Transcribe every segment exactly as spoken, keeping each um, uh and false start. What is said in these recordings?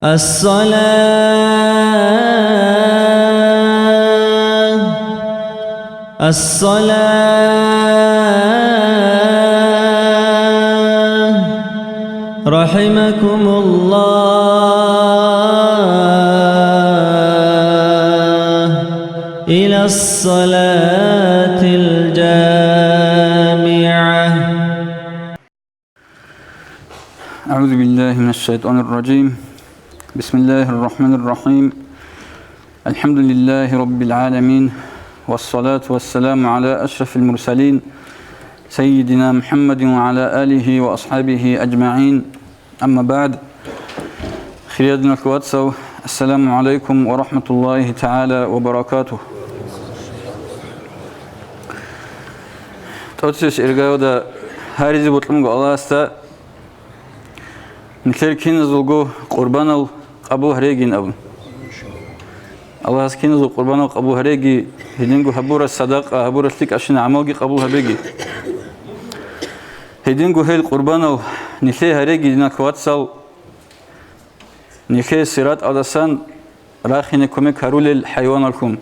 الصلاة، الصلاة، رحمكم الله، إلى الصلاة الجامعة. أعوذ بالله من الشيطان الرجيم. بسم الله الرحمن الرحيم. الحمد لله رب العالمين. والصلاة والسلام على أشرف المرسلين سيدنا محمد وعلى آله وأصحابه أجمعين. أما بعد. Хириял диналъул вацал, ассаламу гӀалайкум ва рахӀматуллагьи тагӀала ва баракатугь. ТӀоцебесеб иргаялда гьаризе бокьун буго Аллагьасда, нилъер киназулго къурбанал къабул гьарейин абун. Аллагьас киназул къурбанал къабул гьареги, гьединго гьабураб садакъа, гьабураб лъикӀабщинаб гӀамалги къабул гьабеги. Гьединго гьел къурбанал нилъее гьареги, диналъул вацал, нилъее сираталдасан рахине кумек гьарулел хӀайваналлъун.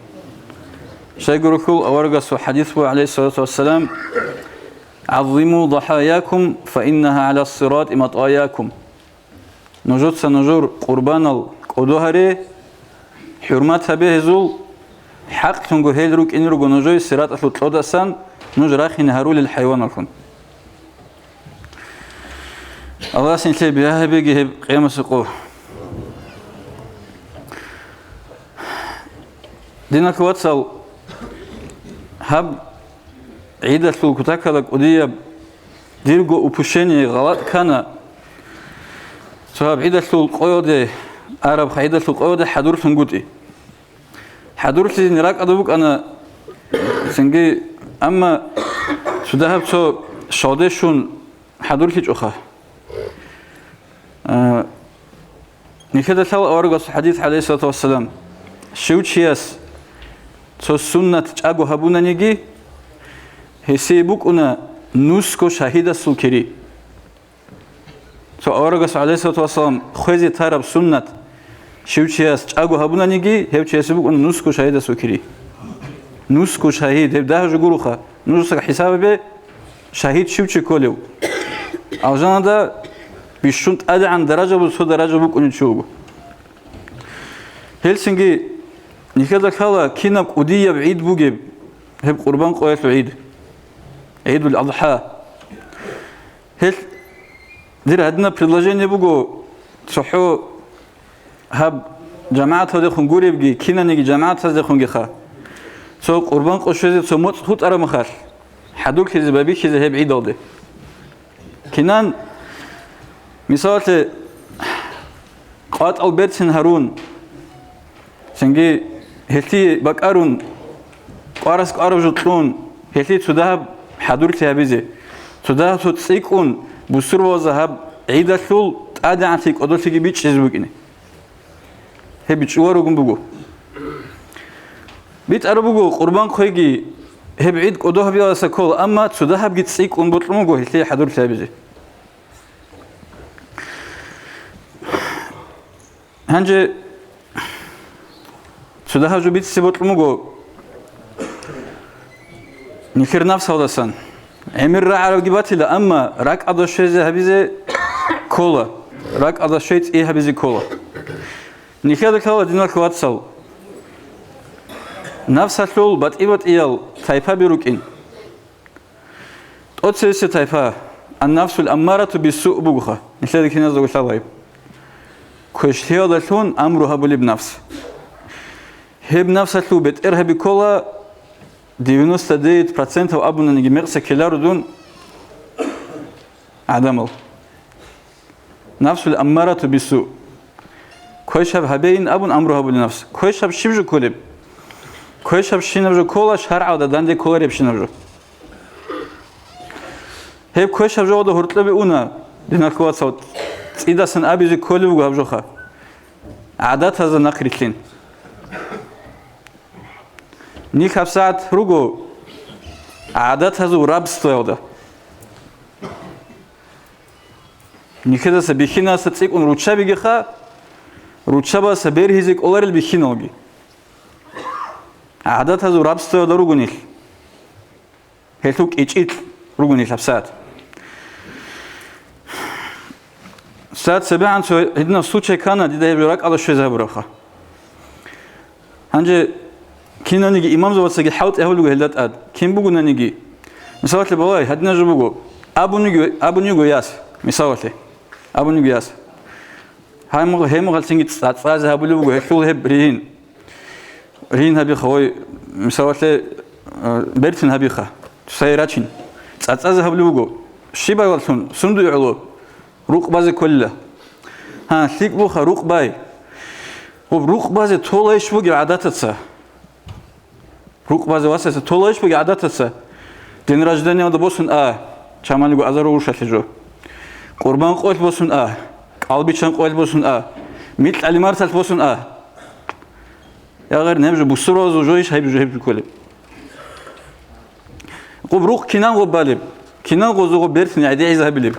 Щайгурелъул аварагасул хӀадис буго, гӀалайгьиссалату вассалам: «ГӀаззиму дагьаякум, фа иннагьа гӀала ссирати матӀаякум». Нужеца нужер къурбанал кӀодо гьаре, хӀурмат гьабе гьезул, хӀакълъунго гьел рукӀине руго нужее сираталъул кьодасан нуж рахине гьарулел хӀайваналлъун. Аллагьас нилъее бигьа гьабеги гьеб къиямасеб къо. Диналъул вацал, гьаб гӀидалъул кутакалда кӀудияб дирго упущение, гъалатӀ ккана. Цо гьаб гӀидалъул къоялде, араб гӀидалъул къоялде хӀадурлъунгутӀи. ХӀадурлъизин ракӀалда букӀана цинги, амма цо дагьаб цо щалде щун хӀадурлъичӀоха. А, нилъеда лъала аварагасул хӀадис, гӀалайгьиссалату вассалам: «Щив чияс цо суннат чӀаго гьабунаниги, гьесие букӀуна нусго шагьидасул кири». Цо аварагас, гӀалайгьиссалату вассалам, хвезе тараб суннат щив чияс чӀаго гьабунаниги, гьев чиясе букӀуна нусго шагьидасул кири. Нусго шагьид, гьеб дагьаб жо гуроха. Нужеца хӀисаб гьабе, шагьид щив чи кколев. Алжанада бищун тӀадегӀан даража буго, цо даража букӀунев чи вуго. Гьелсинги нилъеда лъала кинаб кӀудияб гӀид бугеб, гьеб Къурбан къоялъул гӀид, ГӀидул-АдхӀа. Гьел дир гьадинаб предложение буго, цохӀо гьаб жамагӀаталдехун гуребги, кинаниги жамагӀатаздехунгиха, цо Къурбан къо щвезе цо моцӀ хутӀараб мехалъ, хӀадурлъизе, байбихьизе гьеб гӀидалде. Кинан, мисалалъе, къватӀал берцин гьарун, цинги гьелъие бакӀарун, кӀварас кӀвараб жо кьун, гьелъие цо дагьаб хӀадурлъи гьабизе, цо дагьаб цо цӀикӀкӀун, бусурбабазда гьаб гӀидалъул тӀадегӀанлъи кӀодолъиги бичӀчӀизе букӀине. Гьеб бичӀчӀуларугун буго. БитӀараб буго, Къурбан къойги гьеб гӀид кӀодо гьабиялдаса ккола, амма цо дагьабги цӀикӀкӀун бокьун буго гьелъие хӀадурлъи гьабизе. Гьанже цо дагьаб жо бицине бокьун буго нилъер нафсалдасан. ГӀемер рагӀарабги батила, амма ракӀалда щвезе гьабизе ккола, ракӀалда щвей цӀи гьабизе ккола. Нилъеда лъала, диналъул вацал, нафсалъул батӀи-батӀиял тайпаби рукӀин. ТӀоцебесеб тайпа, ан-нафсул аммарату биссуъ бугоха, нилъеда киназдаго лъала гьеб. Квешлъиялдалъун амру гьабулеб нафс. Гьеб нафсалъул бетӀергьаби ккола, девяносто девять процентов абунаниги мекъса ккеларо дун гӀадамал. Нафсул аммарату биссуъ. Квешаб гьабейин абун амру гьабулеб нафс. Квешаб щиб жо кколеб? Квешаб щинаб жо ккола, шаргӀалда данде кколаребщинаб жо. Гьеб квешаб жоялда гьоркьобе уна, диналъул вацал, цӀидасан абизе кколеб буго гьаб жоха. ГӀадатазда нахърилълъин. Нилъ гьабсагӀат руго гӀадатазул рабствоялда. Нилъедаса бихьиналдаса цӀикӀкӀун руччабигиха, Руччабаса бергьизе кӀоларел бихьиналги. ГӀадатазул рабствоялда ругонил. Гьелъул кӀичӀил ругонил гьабсагӀат. Сагьат цебегӀан цо гьединаб случай ккана, дида гьеб жо ракӀалда щвезе гьабурабха. Гьанже кинаниги имамзабацаги хӀалтӀи гьабулего гьелда тӀад. Кин бугонаниги, мисалалъе балай, гьадинаб жо буго, абуниги, абуниго яс, мисалалъе, абуниго яс. Гьай мугъ-, гьей мугъалцинги цӀацӀазе гьабулеб буго гьелъул гьеб ригьин. Ригьин гьабиха, ой, мисалалъе, э, бертин гьабиха, цай рачин. ЦӀацӀазе гьабулеб буго. Щиб багьаллъун, сундуй гӀоло? Рукъ базе кколила. Гьа, лъикӀ буха, рукъ бай. Гъуб рукъ базе толайищ бугеб гӀадатаца? Рукъ базе васаса толайищ бугеб гӀадатаца? День рождениялда босун а, чамалиго азару гъуршалъе жо. Къурбан къоялъ босун а, кӀалбиччан къоялъ босун а, микьали марталъ босун а. Я гъер, неб жо бусурбабазул жойищ гьеб жо, гьеб жо кколеб? Гъуб рукъ кинан гъуб балеб? Кинан гъозуго бертин гӀедегӀизе гьабилеб?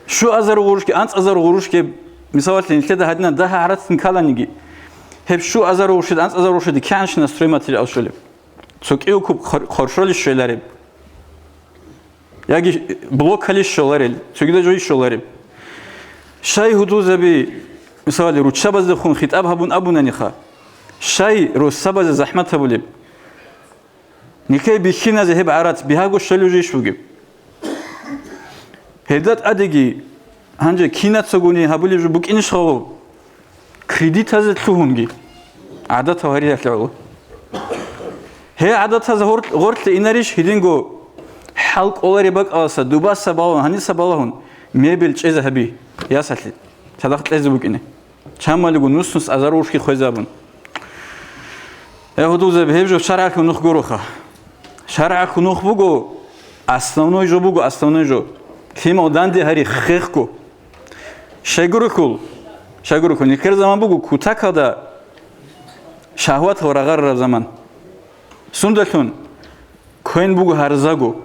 Щуазару гъурушги, анцӀазару гъурушги, мисалалъе, нилъеда гьадинан дагьа гӀарацин ккананиги, гьеб щуазару гъурушида, анцӀазару гъурушида кигӀанщина стройматериал щолеб? Цо кӀиго куб хор-, хоршолищ щолареб? Яги блокалищ щоларел, цогида жойищ щолареб? Щай гьудулзаби, мисалалъе, руччабаздехун хитӀаб гьабун абунаниха, щай росабазе захӀмат гьабулеб? Нилъее бихьиназе гьеб гӀарац бигьаго щолев жийищ бугеб? Гьелда тӀадеги гьанже кинацагони гьабулеб жо букӀинищ гъов? Кредитазе лъугьунги гӀадатав гьариялъе гӀоло. Гьей гӀадатаз гъор-, гъорлъе инарищ гьединго хӀал кӀолареб бакӀаласа дубаса балагьун, гьаниса балагьун мебель чӀезе гьаби, ясалъе, цадахъ кьезе букӀине. Чамалиго нус-нус азару гъурушги хвезабун. Э, гьудулзаби, гьеб жо шаргӀалъул нух гуроха. ШаргӀалъул нух буго, основной жо буго, основной жо. Лъимал данде гьари хехго. Щайгурелъул, щайгурелъул, нилъер заман буго кутакалда шагьватал рагъарараб заман. Сундалъун? Квен буго гьарзаго.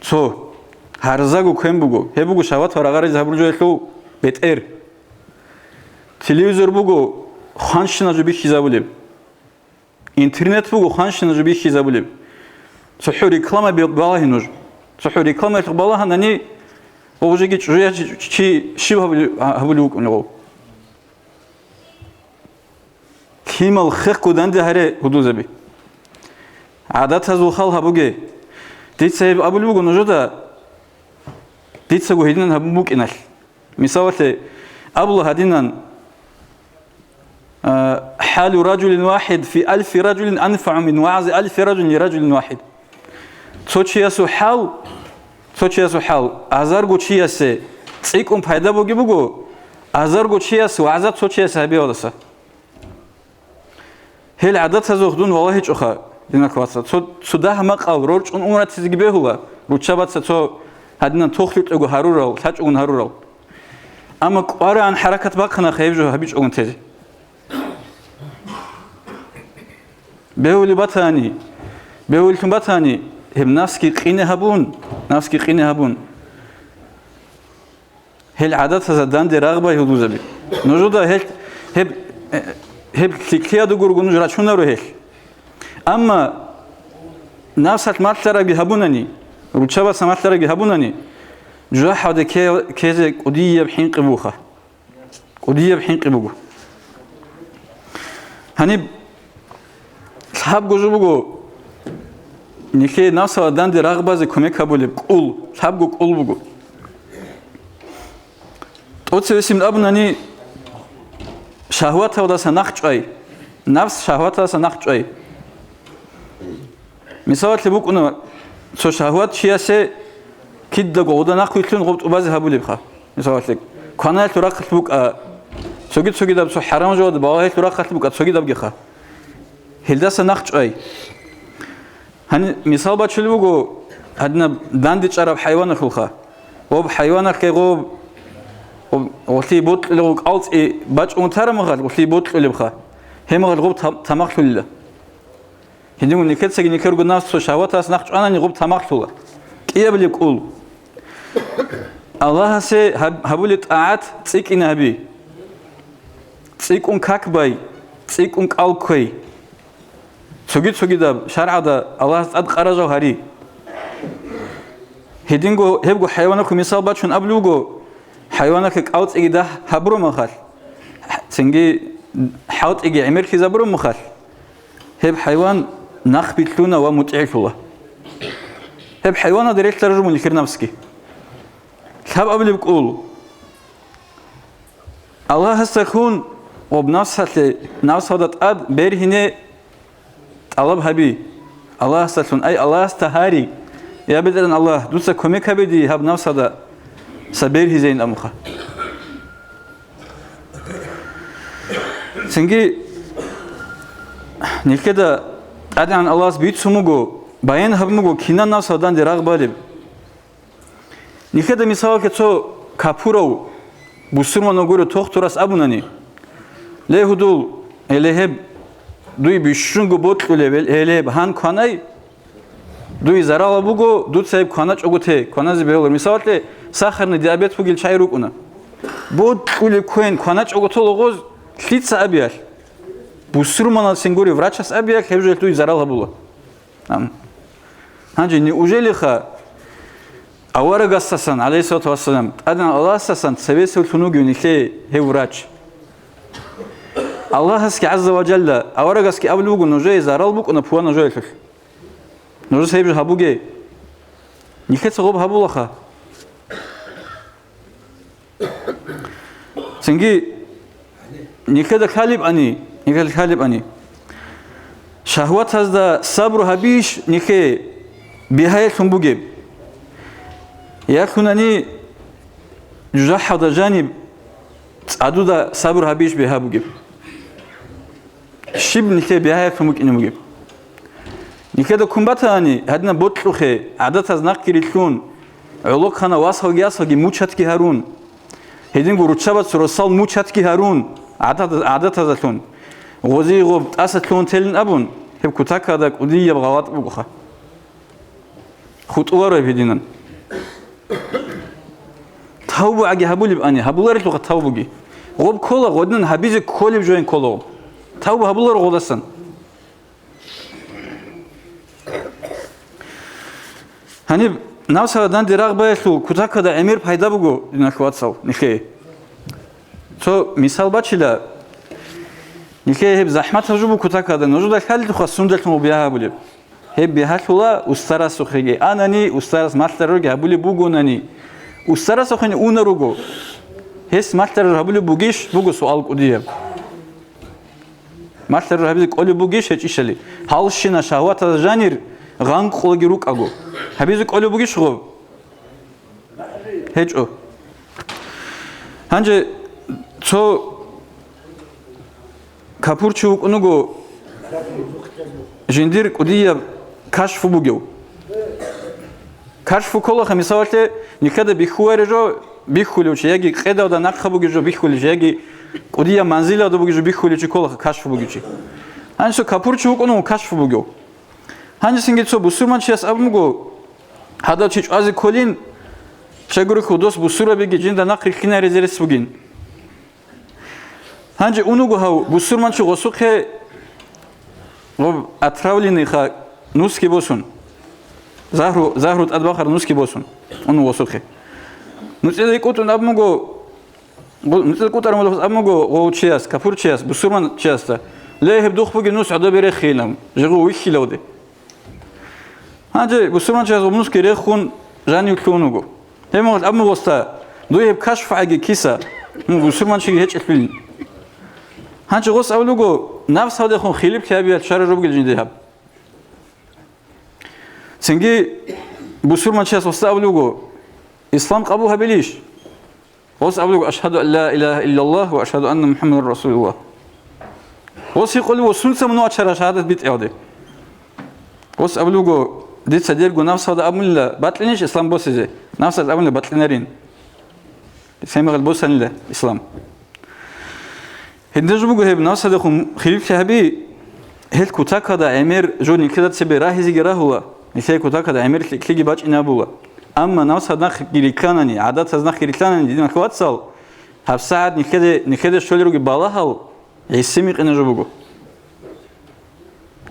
Цо. Гьарзаго квен буго. Гьеб буго шагьватал рагъаризе гьабулеб жоялъул бетӀер. Телевизор буго хванщина жо бихьизабулеб. Интернет буго хванщина жо бихьизабулеб. ЦохӀо реклама бе-, балагье нуж. ЦохӀо рекламаялъухъ балагьанани, гъов жеги чӀужуя чи, чи щиб гьабули-, гьабулев вукӀунев гъов? Лъимал хехго данде гьаре, гьудулзаби. ГӀадатазул хал гьабуге. Дица гьеб абулеб буго нужеда, дицаго гьединан гьабун букӀиналъ. Мисалалъе, абула гьадинан, а, «ХӀалу ражулин вахид фи альфи ражулин анфагӀу мин вагӀзи альфи ражулин ли ражулин вахид». Цо чиясул хӀал, цо чиясул хӀал азарго чиясе цӀикӀкӀун пайда буги буго, азарго чияс вагӀза цо чиясе гьабиялдаса. Гьел гӀадатазухъ дун валагьичӀоха, динахъ вацал. Цо, цо дагь-макъал рорчӀун умратизеги бегьула, руччабаца цо гьадинан тохлъукьего гьарурал, лъачӀогун гьарурал. Амма кӀвараан хӀаракат бахъанахъе гьеб жо гьабичӀогун тезе. Бегьулеб батани, бегьулелъун батани, гьеб нафсги къине гьабун, нафсги къине гьабун. Гьел гӀадатазда данде рагъ бай, гьудулзаби. Нужеда гьел, гьеб, э, гьеб лъикӀлъиялдаго руго нуж рачунаро гьел. Амма нафсалъ малъарабги гьабунани, руччабаца малъарабги гьабунани, жужахӀалде кке-, ккезе кӀудияб хӀинкъи буха. КӀудияб хӀинкъи буго. Гьаниб лъабго жо буго, нилъее нафсалда данде рагъ базе кумек гьабулеб кӀул, лъабго кӀул буго. ТӀоцевесин абунани, шагьваталдаса нахъ чӀвай, нафс шагьваталдаса нахъ чӀвай. Мисалалъе букӀуна, цо шагьват чиясе кидаго гъуда нахъвилълъун гъуб тӀубазе гьабулебха. Мисалалъе, кванаялъул рахъалъ букӀа, цоги-цогидаб цо хӀарам жоялда балагьиялъул рахъалъ букӀа, цогидабгиха. Гьелдаса нахъ чӀвай. Гьаниб мисал бачулеб буго, гьадинаб данде чӀараб хӀайваналъулха. Гъоб хӀайваналъе гъоб, гъоб, гъолъие бокьулеб гъоб кӀалцӀи бачӀун тараб мехалъ, гъолъие бокьулебха. Гьеб мехалъ гъоб там-, тамахлъулила. Гьединго нилъецаги нилъерго нафс цо шагьваталъ нахъ чӀванани гъоб тамахлъула. КӀиабилеб кӀул. Аллагьасе гьаб-, гьабулеб тӀагӀат цӀикӀкӀине гьаби. цӀикӀкӀун как бай, цӀикӀкӀун кӀал кквей. Цоги-цогидаб шаргӀалда Аллагьас тӀад къаражал гьари. Гьединго гьебго хӀайванахъе мисал бачун абулеб буго, хӀайванахъе кӀал цӀиги дагь гьабураб мехалъ, цинги хӀалтӀиги гӀемерлъизабураб мехалъ, гьеб хӀайван нахъ билълъуна ва мутӀигӀлъула. Гьеб хӀайваназда релълъараб жо мун нилъер напсги. Лъабабилеб кӀул. Аллагьасдалъун гъоб напсалъе, напсалда тӀад бергьине тӀалаб гьаби. Аллагьасдалъун, ай, Аллагьасда гьари: «Я БетӀергьан Аллагь, дуца кумек гьабе дие гьаб напсалдаса бергьизейин», – абунха. Цинги нилъеда ТӀадегӀан Аллагьас бицун буго, баян гьабун буго, кинан напсалда данде рагъ балеб. Нилъеда мисалалъе цо капурав бусурманав гурев тохтурас абунани: «Ле, гьудул, гьеле гьеб дуе бищунго бокьулеб, гьеле гьеб гьан кванай, дуе зарал буго, дуца гьеб кваначӀого те, кваназе бегьулар». Мисалалъе, сахарный диабет бугел чагӀи рукӀуна. Бокьулеб квен кваначӀого тола гъоз, лъица абиялъ? Бусурманасин гурев врачас абиялъ, гьев жо дуе зарал гьабула. Ам. Гьанже неужели-ха аварагасдасан, гӀалайгьиссалату вассалам, ТӀадегӀан Аллагьасдасан цевесевлъун вугев нилъее гьев врач? Аллагьасги гӀазза ва жалла, аварагасги абулеб буго, нужее зарал букӀуна пуа нужеялъулъ. Нужеца гьеб жо гьабуге. Нилъеца гъоб гьабулаха. Цинги нилъеда лъалебани, нилъеда лъалебани, шагьватазда сабру гьабийищ нилъее бигьаялъун бугеб? Ялъунани жужахӀалда жаниб цӀадуда сабру гьабийищ бигьа бугеб? Щиб нилъее бигьаялъун букӀине бугеб? Нилъеда ккун батани, гьадинаб бокьухъе, гӀадатаз нахъги рилълъун, гӀолохъана васалги ясалги мучатги гьарун, гьединго руччабаца росал мучатги гьарун, гӀадат-, гӀадатазалъун, гъозие гъоб тӀаса лъугьун телин абун, гьеб кутакада кӀудияб гъалатӀ бугоха. ХутӀуларо гьеб гьединан. ТавбугӀаги гьабулеб ани, гьабуларелъулха тавбуги. Гъоб ккола, гъодинан гьабизе кколеб жоян ккола гъоб. Тавба гьабуларо гъодасан. Гьаниб напсалда данде рагъ баялъул кутакада гӀемер пайда буго, диналъул вацал, нилъее. Цо мисал бачила, нилъее гьеб захӀматаб жо буго кутакада, нужеда лъалелъулха сундалъун гъоб бигьа гьабулеб. Гьеб бигьалъула устарасухъеги анани, устарас малъарабги гьабулеб бугонани, устарасухъе унаруго, гьес малъараб гьабулеб бугищ, буго суал кӀудияб. Малъараб гьабизе кӀолеб бугищ гьечӀищали, гьалщина шагьватазда жанир гъанкъулаги рукӀаго, гьабизе кӀолеб бугищ гъоб? ГьечӀо. Гьанже цо капурчи вукӀун вуго жиндир кӀудияб кашфу бугев. Кашфу кколаха, мисалалъе, нилъеда бихьулареб жо бихьулев чи, яги къедалда нахъа бугеб жо бихьулев чи, яги кӀудияб манзилалда бугеб жо бихьулев чи кколаха, кашфу бугев чи. Гьанже цо капурчи вукӀун вуго кашфу бугев. Гьанжесинги цо бусурманчияс абун буго, гьадав чи чӀвазе кколин, щайгурелъул дос бусурбабиги жинда нахъ рилълъинаризе рес бугин. Гьанже ун вуго гьав бусурманчи гъосухъе, гъоб отравленныйха нусги босун, загьру, загьру тӀадбахараб нусги босун, ун вуго гъосухъе. НуцӀида кӀутӀун абун буго, Гъу-, нуцӀа кӀутӀараб мехалъ абун буго гъов чияс, капурчияс, бусурманчиясда: «Ле, гьеб духъ бугеб нус гӀодобе рехейилан, жигъу вихьилавде». Гьанже бусурманчияс гъоб нусги рехун, жанив лъугьун вуго. Гьеб мехалъ абун буго гъосда: «Дуе гьеб кашфу гӀаги киса, мун бусурманчиги гьечӀелъулин». Гьанже гъос абулеб буго: «Напсалдехун хилиплъи гьабиялъ щвараб жо бугел жинда гьаб». Цинги бусурманчияс гъосда абулеб буго: «Ислам къабул гьабилищ?» Гъос абулеб буго: «Ашгьаду ан ла илагьа иллаллагь ва ашгьаду анна МухӀаммадан расулуллагь». Гъос гьикъулев: «Ва сунца мун вачара шагьадат битӀиялде?» Гъос абулеб буго: «Дица дирго напсалда абунила бакьинищ ислам босизе? Напсалда абунила бакьинарин. Дица гьеб мехалъ босанила ислам». Гьединаб жо буго гьеб, напсалдехун хилиплъи гьаби, гьел кутакада гӀемер жо нилъеда цебе рагьизеги рагьула, нилъее кутакада гӀемер лъикӀлъиги бачӀине абула. Амма напсалда нахъги рилълъанани, гӀадатаз нахъги рилълъанани, диналъул вацал, гьабсагӀат нилъеде, нилъеде щолел ругел балагьал, ГӀиси микъина жо буго.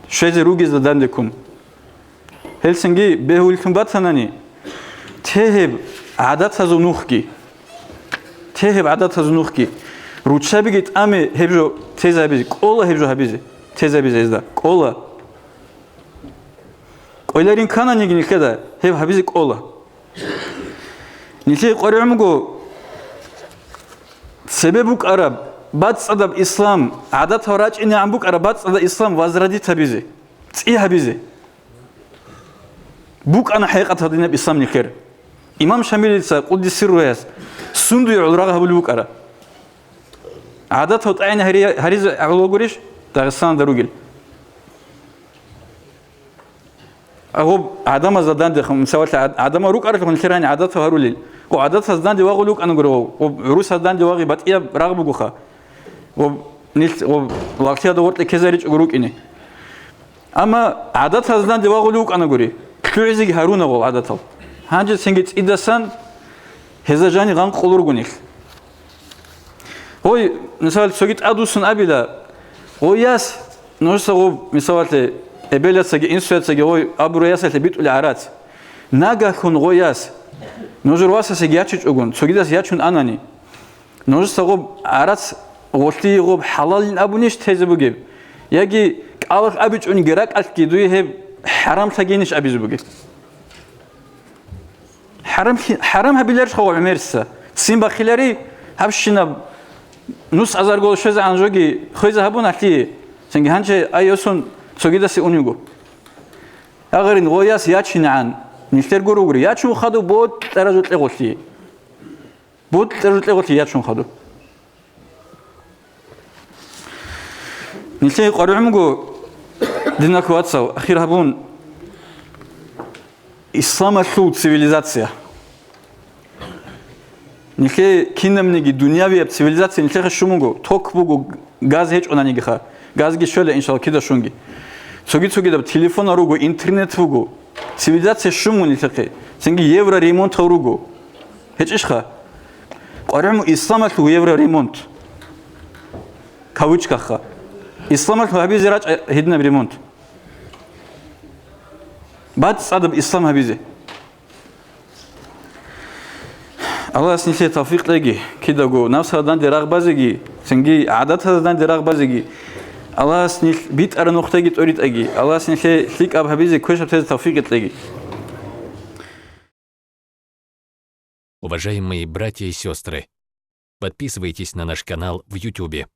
Щвезе ругезда дандеккун. Гьелсинги бегьуллъун батанани, тегьеб гӀадатазул нухги, тегьеб гӀадатазул нухги, руччабиги тӀаме гьеб жо тезабизе, кӀола гьеб жо гьабизе, тезабизе гьезда, кӀола. КӀоларин ккананиги нилъеда гьеб гьабизе кӀола. Нилъее къваригӀун буго, цебе букӀараб бацӀцӀадаб ислам, гӀадатал рачӀинегӀан букӀараб бацӀцӀадаб ислам возродить гьабизе, цӀи гьабизе. БукӀана хӀакъикъаталда динаб ислам нилъер. Имам Шамилица, къуддиса сирругьу, сундуе гӀоло рагъ гьабулеб букӀара. ГӀадатал тӀагӀине гьари-, гьаризе гӀоло гурищ Дагъистаналда ругел? Гъоб гӀадамазда дандехун, мисалалъе, гӀад-, гӀадамал рукӀаралъухъ нилъер гӀадатал гьарулел. Гъоб гӀадатаз данде вагъулев вукӀана гуро, гъоб гӀурусаз данде вагъи батӀияб рагъ бугоха. Гъоб нилъ, гъоб лагълъиялда гъоркье ккезаричӀого рукӀине. Амма гӀадатаз данде вагъулев вукӀана гури, лъугӀизеги гьаруна гъол гӀадатал. Гьанже цинги цӀидасан гьезда жани гъанкъулел руго нилъ. Гъой, мисал, цоги тӀадвуссун абила, гъой яс, нужеца гъоб, мисалалъе, эбелацаги инсуяцаги гъой абурай ясалъе битӀулеб гӀарац. Нагагьлъун гъой яс, нужер васасеги ячичӀогун, цогидас ячун анани, нужеца гъоб гӀарац гъолъие гъоб хӀалалин абунищ тезе бугеб? Яги кӀалалъ абичӀониги ракӀалъги дуе гьеб хӀарамлъагейинищ абизе бугеб? ХӀарам, хӀарам гьабиларищ гъов гӀемерисеца? Ццин бахъилари гьабщинаб нус азарго щвезегӀан жоги хвезе гьабун гьалъие, цинги гьанже ай йосун цогидасе унего. Агъарин гъой яс ячинегӀан, нилъер гуро гури, ячун хадуб бокьараб жо кьегъолъи. Бокьараб жо кьегъолъи ячун хадуб. Нилъее къваригӀун буго, динахъ вацал, ахир гьабун, исламалъул цивилизация. Нилъее кинабниги дунявияб цивилизация нилъехъе щун буго, ток буго, газ гьечӀонанигиха. Газги щвела, иншалла, кида щунги. Цоги-цогидаб телефонал руго, интернет буго. Цивилизация щун буго нилъехъе. Цинги евроремонтал руго. ГьечӀищха? КъваригӀун буго исламалъул евроремонт. Кавычкаха. Исламалъул гьабизе рачӀа гьединаб ремонт. БацӀцӀадаб ислам гьабизе. Аллагьас нилъее тавфикъ кьеги, кидаго напсалда данде рагъ базеги, цинги гӀадаталда данде рагъ базеги. Аллагьас нилъ битӀараб нухдаги тӀоритӀаги. Аллагьас нилъее лъикӀаб гьабизе, квешаб тезе тавфикъ кьеги. Уважаемые братья и сестры, подписывайтесь на наш канал в Ютубе.